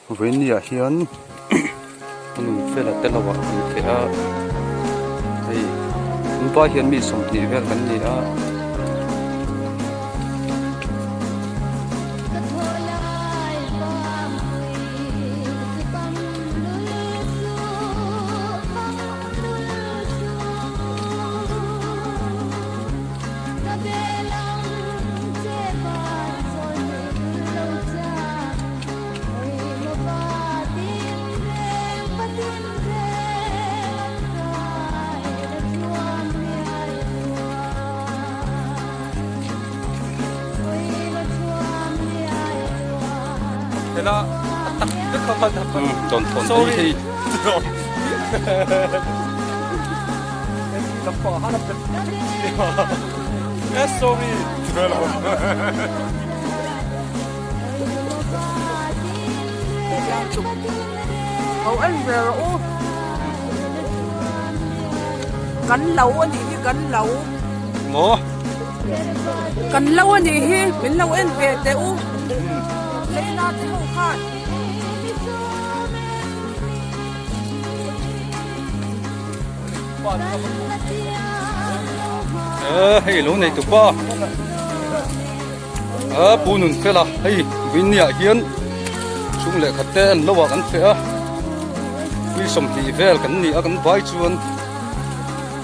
Vawinia hian a nun fela te lo ah kan feh a hei an vai hian mi 20 vel kan ni a. Sorry. Sorry. Ho en ve rawh u. Kan lo a nih hi kan lo. Maw? Kan lo a nih hi min lo en ve teh u. Leila te ho khan. Hei lo nei tupa. A pu nun fel a hei Vinny ah hian chhung leh khat te an lo ah kan feh a mi 20 vel kan ni a kan vai chuan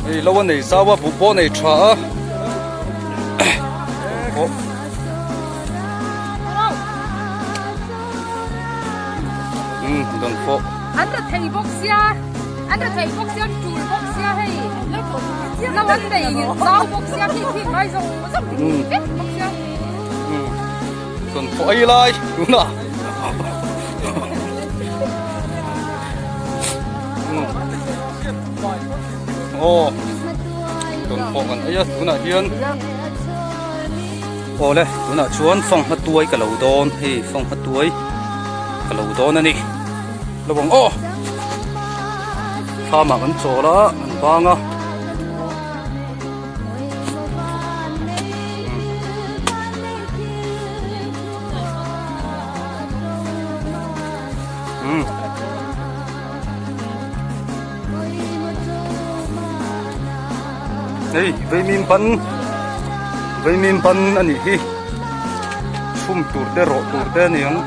hei lo a nei zau a buh pawh a nei tha a oh um dawn pawh an ra thei bawk sia an ra thei bawk sia tul bawk sia hei lo an nei zau bawk sia khi khi ngai zawng zawng vek bawk sia Tawn pawh ei lai tunah aw tawn pawh kan ei a tunah hian awle tunah chuan fanghma tuai ka lo dawn hei fanghma tuai ka lo dawn a ni lo ang aw thlam ah kan chawl a an bang a. Hei vaimim ban vaimim ban a nih hi chhum tur te rawh tur te a ni ang.